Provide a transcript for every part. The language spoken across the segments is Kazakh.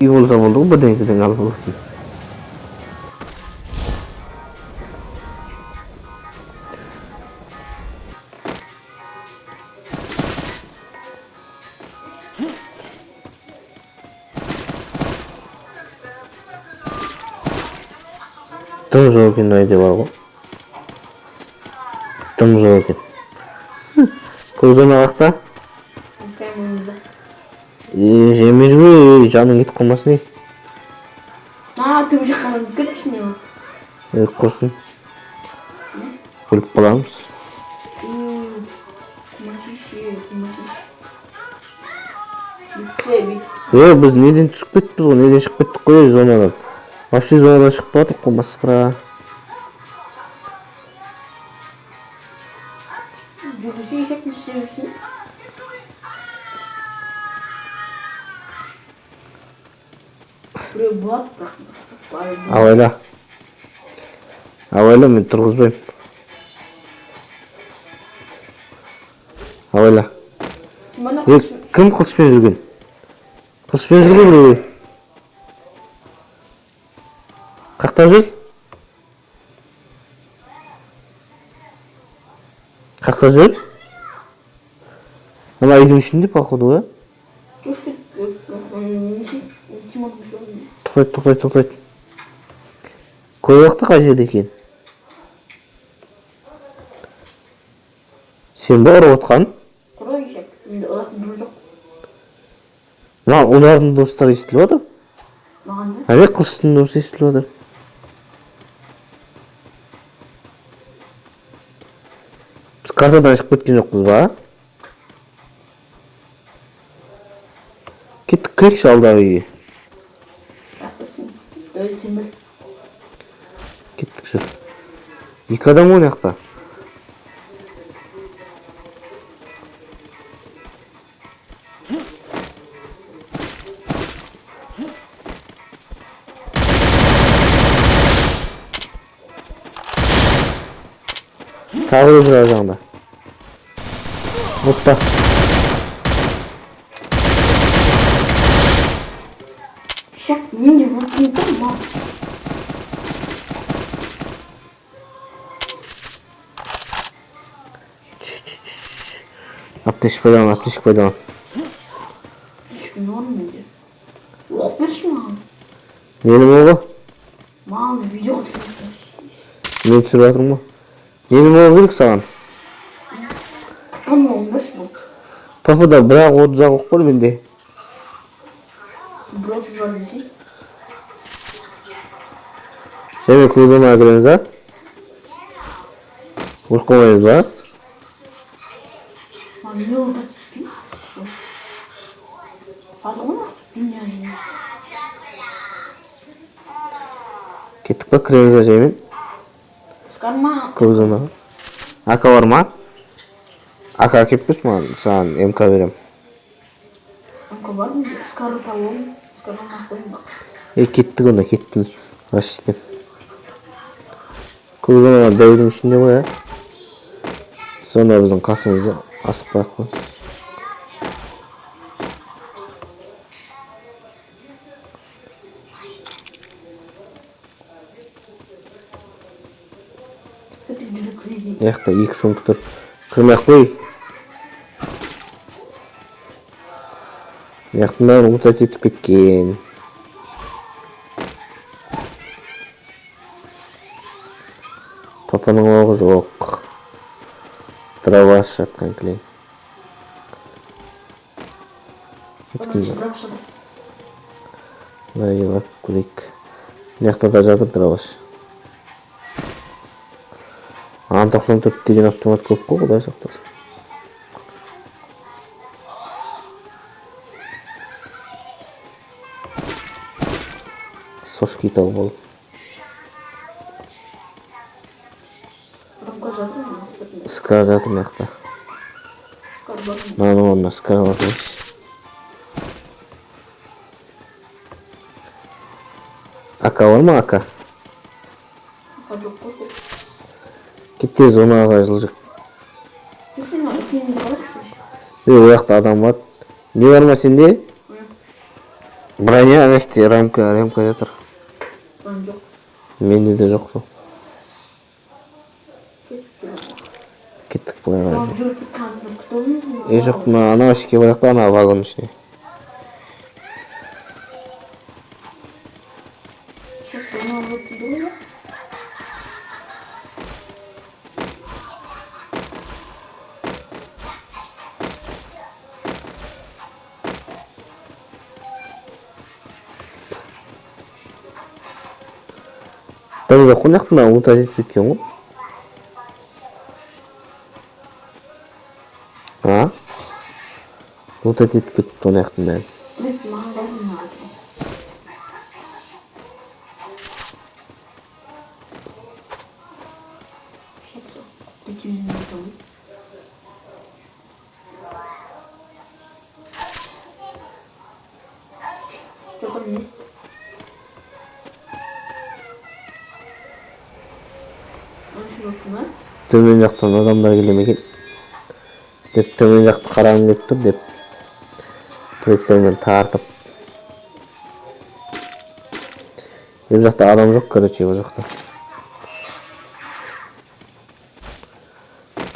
Үй болса болды ғой, бірдеңеден алып алатын. Тым жоқ екен мына үйде бар ғой. Тым жоқ екен. Көк зона қақта? Прямо önümüzde. Е, жемей жүр, жаның кетіп қалмасын ей. Aa төбе жаққа барып кір ішіне ма? Е, құрсын. Өліп қаламыз. Бітті, бітті. Е, біз неден түсіп кеттік ғой, неден шығып кеттік қой зонадан. Вообще зонадан шығып бардық қой, масқара. Жүргізсе ешек не істеп жүрсің? Біреу болады, бірақ былай болады. Абайла. Абайла, мен тұрғызбаймын. Абайла. Мына Е, кім қылышпен жүрген? Қылышпен жүрген біреу. Қақта жүр? Қақта жүр? Ана үйдің ішінде, походу, ә? Түшкі несі Тимур Тоқтайды, тоқтайды, тоқтайды. Көріп уақыты қай жерде екен? Сен бе ұрып отқан? Құры ешек. Менде ұратын біреу жоқ. Маған олардың дыбыстары естіліп отыр. Маған да. Әне қылыштың дыбысы естіліп отыр. Біз картадан шығып кеткен жоқпыз ба? Кеттік, кірейікші алдағы үйге. Жақтысың. Өзі сен біл. Кеттік, жүр. Екі адам ғой мына жақта. Тағы біреу жүр ар жағында. Опа. Ешек мен де өлтірмей тұрмын ма? Аптечка пайдалан, аптечка пайдалан. Ешкім норм менде. Оқып берші маған. Ненің оғы? Маған видео түсіріп. Мен түсіріп жатырмын ғой. Ненің оғы керек саған? Оның оғын берші бұл. Папада бір-ақ 30-ақ оқ бар менде. Бір 30 бар десең. Және көк зонаға кіреміз, а? Өліп қалмаймыз ба? Маған не олды кеткен? Барды ғой мына дүнияны. Кеттік па, кіреміз ба жаймен? Скарма. Көк зонаға. АК бар ма? АК әкеліп берші маған, саған МК беремін. МК бар менде. Скары табамын. Скары қояйын ба. Е, кеттік онда, кеттім. Раш істеп. Көк зонаға дәудің ішінде ғой, ә? Зона біздің қасымызда, асықпай ақ қой. Кеттік жүре кірейік. Мына жақта екі сумка тұр. Кірмей ақ қой. Мына жақтың бәрін лутать етіп кеткен. Папаның оғы жоқ. Дробаш жатқан кілең. Кеткен жоқ. Бірақ шығар. Мына үйге барып көрейік. Мына жақта да жатыр дробаш. Ан 94 деген автомат көп қой, құдай сақтасын. Сошки тауып алдым. МК жатыр ма? Скар жатыр мына жақта. Скар бар ма? Мынаның орнына скар бар емес. АК бар ма, АК? МК жоқ қой. Кетті зонаға жылжық. Жүрсің ма? Үлкенді қарайықшы. Е, ол жақта адам бар. Не бар ма сенде? Броня ана жерде, рамка, рамка жатыр. Броня жоқ. Менде де жоқ сол. Кеттік. Кеттік былай қарай. Маған жүріп кеткен күтеміз. Е, жоқ, мына анау ішке барайық та, ана вагонның ішіне. Сейчас зона өтті ғой. Дым жоқ қой мына жақта, мына лутать етіп кеткен ғой. А? Лутать етіп кетіпті мына жақтың бәрін. Мен маған бәрін ұнады. Сейчас 200 метров. Что там есть? Төмен жақтан адамдар келе ме екен деп, төмен жақты қарағым келіп тұр деп, прицелмен тартып. Бұл жақта адам жоқ, короче, бұл жақта.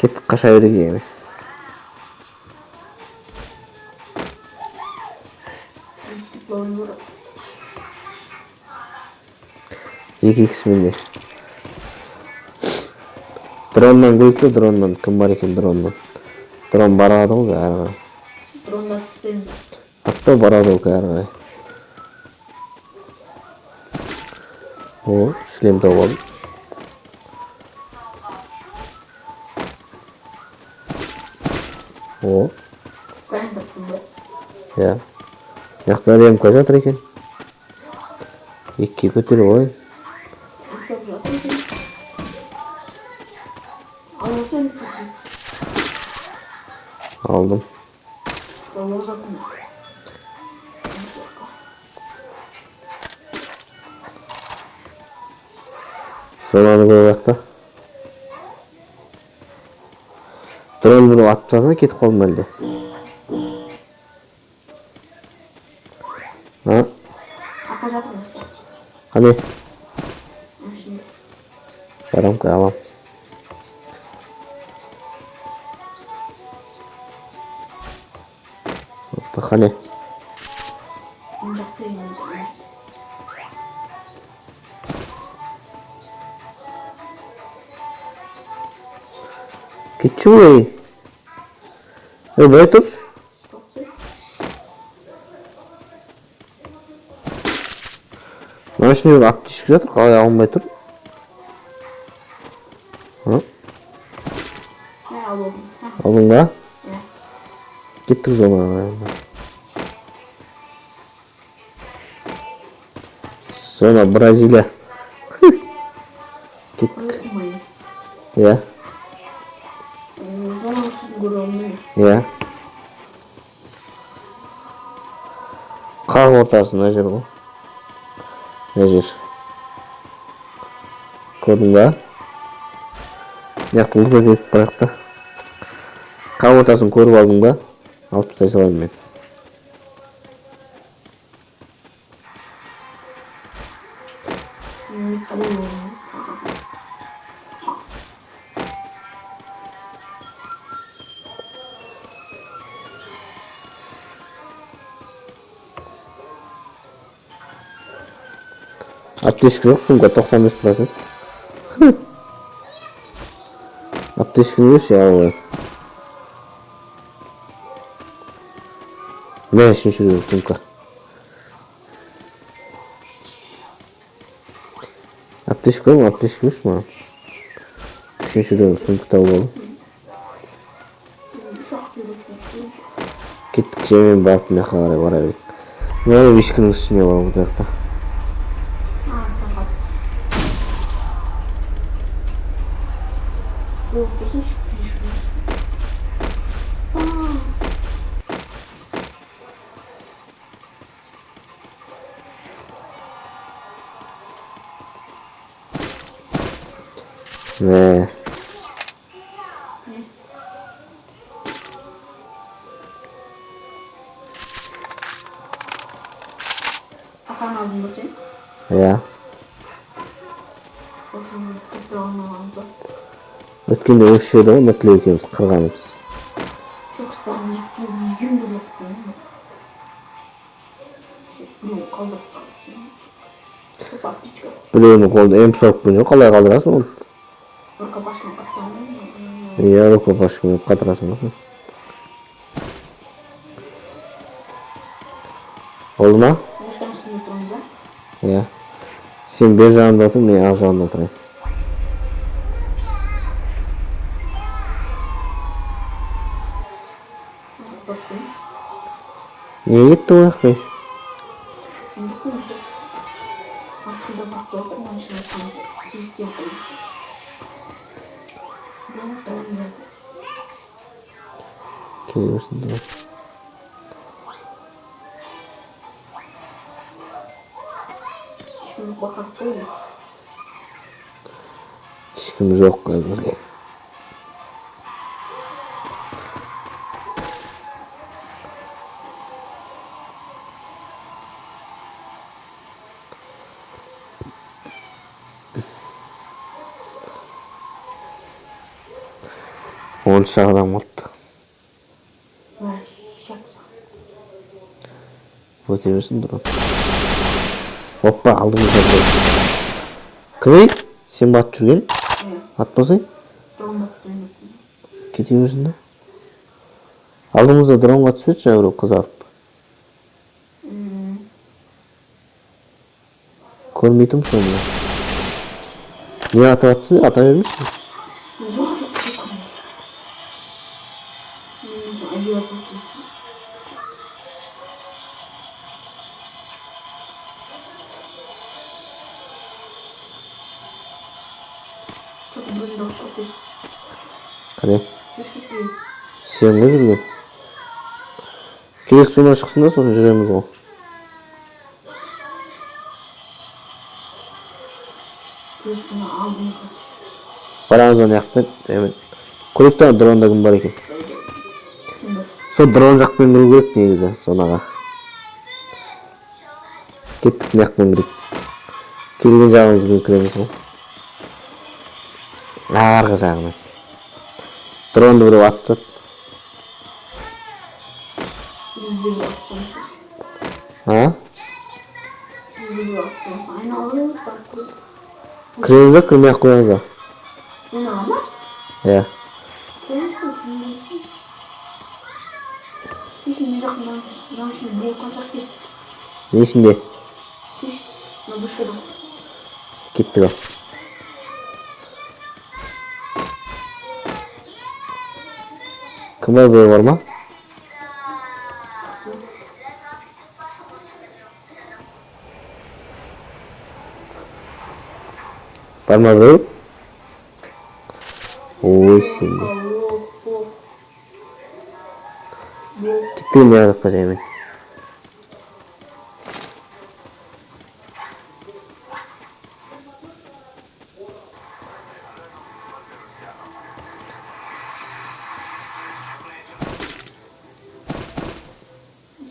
Кеттік, қаша берейік емес. Екі икс менде. Дроннан көрейік те, дроннан. Кім бар екен дроннан? Дрон барады ғой әрі қарай. Дрондар істейміз. Атта барады ғой әрі қарай. О, шлем тауып алдым. О. Бәрін таптым ба? Иә. Мына жақта ремка жатыр екен. Екіге көтеріп алайын. Ұқсап жатыр екен. Аласың. Алдым. Алып жатырмын. Зонаны көріп та. Дрон біреу атып тастады ма, кетіп қалды ма әлде? А? Апа жатырмын. Қане? Ішінде. Барамка алам. Опа, қане? Мына жақта енді. Кетші ой. Ей, былай тұршы. Тоқсы. Мына ішінде бір аптечка жатыр, қалай алынбай тұр? А? Мен алып алдым. Алдың ба? Иә. Кеттік зонаға қарай. Зона Бразилия. Кеттік. Көрмей. Иә. Зона үшін көре алмаймын. Иә. Қақ ортасы мына жер ғой. Мына жер. Көрдің ба? Мына жақта лутать етіп барайық та. Қақ ортасын көріп алдың ба? Алып тастай салайын мен. Аптечка жоқ, сумка 95%. Аптечканы берші, алып алайын. Мә, үшінші рет сумка. Аптечка бар ма? Аптечка берші маған. Үшінші рет сумка тауып алдым. Кеттік, жаймен барып мына жаққа қарай бара берейік. Мына ешкінің үстіне барып отырайық та. Мә. Дрон алдың ба сен? Иә. Осыны дрон алғанымыз ба? Өткенде осы жерде ғой Нұртілеу екеуміз қырғанымыз. Жоқ, спаған екеуін де ұмытып. Біреуін қалдырып шығып. Опа, аптечка. Біреуінің қолында М40 пен жүр, қалай қалдырасың оны? Рукопашный қатқан. Иә, рукопашкамен қатырасың ғой. Болды ма? Мышканың үстінде тұрамыз, а? Иә. Сен бер жағында отыр, мен ар жағында отырайын. Тоқтап қояйын. Неге кетті ол жақпен? Енді көмекті. Атқында барып отыр, мына ішіне сезген қойдым. Дрон, дрон, дрон. Келе берсін дрон. Ешкім қорқақ қой. Ешкім жоқ қазірге. 13 адам қалыпты. Мә, шақса. Өте берсін дрон. Опа, алдымызда біреу. Кім ей? Сен батып жүрген? Иә, Атпасай? Дрон батты енді. Кете берсін да. Алдымызда дронға түсіп еді жаңа біреу қызарып. Көрмей тұрмын соны. Не атып атсың? Ата бермейсің. Жоқ, жоқ, жоқ. Мен өзім әдейі атып кестім. Что-то біреудің дауысы шығып кетті. Қане? Жүріп кетті. Сен ғой жүрген. Келесі зона шықсын да, сосын жүреміз ғой. Келесі алдымызда. Барамыз ана жақпен. Эми көрейік та, дронда кім бар екен. Сен бар. Сол дрон жақпен кіру керек негізі зонаға. Кеттік, мына жақпен кірейік. Келген жағымызбен кіреміз ғой. Арғы жағынан. Дронды біреу атып тастады. Бізді бір атып. А? Бізді бір атып. Айналып барып көрейік. Кіреміз ба, кірмей ақ қоямыз ба? Зонаға ма? Иә. Кіреміз ғой, кірмейсің. Кеше мына жақ мынаның ішінде біреу қаншақ кетті. Не ішінде? Кеш, мына вышкада. Кеттік ал. Кім бар, біреу бар ма? Жоқ. Бар ма біреу? Ой, сен де. Оқ, оқ. Оқ. Кеттік мына жаққа жаймен.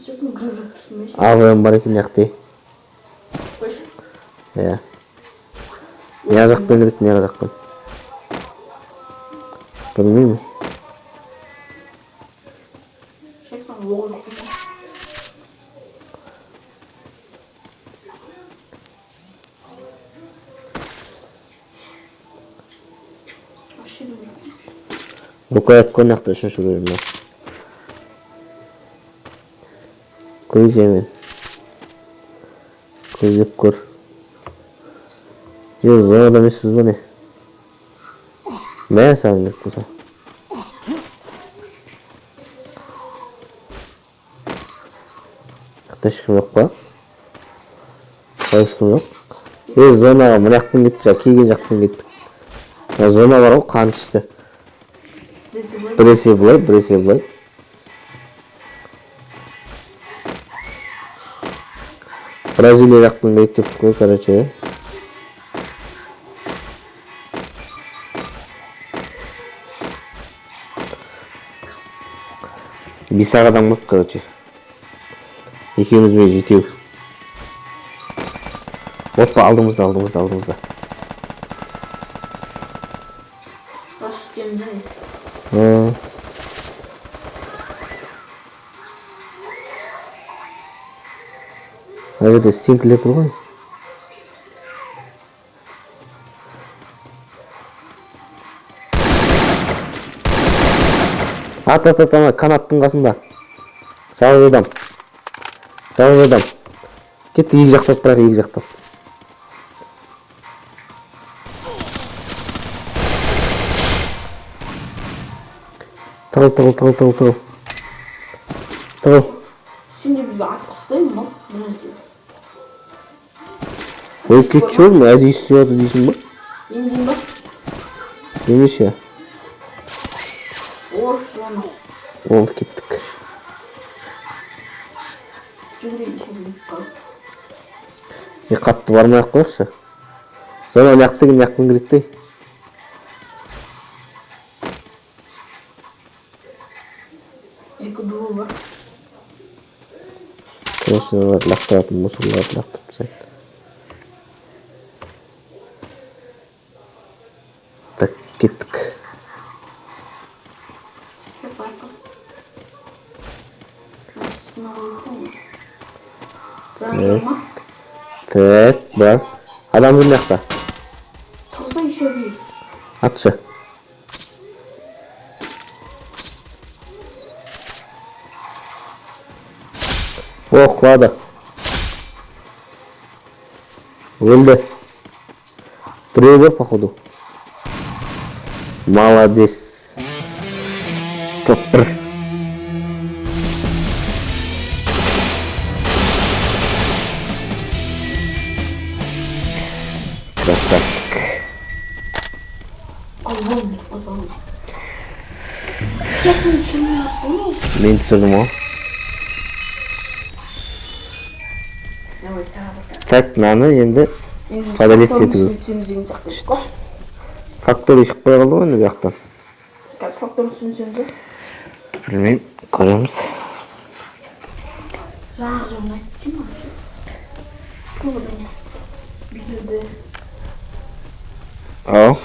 Сосын кіріп жатырсың ба? АВМ бар екен жақта. Қойшы. Иә. Мына жақпен кіреді, мына жақпен. Білмеймін. Шексан оғы жоқ қой. Вообще жоқ. Рукоять қой мына жақта үшінші бөлімде. Көрейік жаймен. Көздеп көр. Жоқ, зонада емеспіз ба не? Мә саған керек болса. Жақта ешкім жоқ па? Қалай ешкім жоқ? Е, зонаға мына жақпен кеттік, жаңа келген жақпен кеттік. Мына зона бар ғой, қан ішті. Біресе былай. Біресе былай, біресе былай. Бразилия жақпен керек деп қой, короче. Бес ақ адам болды, короче. Екеумізбен жетеу. Опа, алдымызда, алдымызда, алдымызда. Бас үстеміз. Ы. Мына жерде стенкілер тұр ғой. Ат, ат, ат, ана канаттың қасында. Жалғыз адам. Жалғыз адам. Кетті, екі жақтап, бірақ екі жақтап. Тығыл, тығыл, тығыл, тығыл, тығыл. Тығыл. Сен де бізге атқызсай ма бір нәрсе. Ой, кетші oğlum, әдейі істеп жатыр дейсің ба? Емдейін ба? Емеше. Ор, соны. Болды, кеттік. Жүгірейін, жүгірейін қалып. Е, қатты бармай ақ қояйықшы. Соны ана жақ деген мына жақтан керек те. Екі дуы бар. Осыларды лақтыратын мусорларды лақтырып тастайды. Так, кеттік. Деп байқа. Астына қойып қой. Бірақ ма? Так, бар. Адам жүр мына жақта. Тұрса еще bir. Атшы. О, құлады. Өлді. Біреу бар, походу. Молодец. Топ бір. Красавчик. Allah'ım o zaman. Yakın şunu yaptım. Мен түсірдім ғой. Давай, тағы. Так, мынаны енді Енді Подолет факторын ету. түсінсеміз деген сияқты едік қой. Фактория шықпай қалды ғой енді бұл жақтан. Қазір факторын түсінсеміз де. Білмеймін, көреміз. Жаңағы жағын айтып тұрмын ғой. Көп адам бүйтеді. Ау.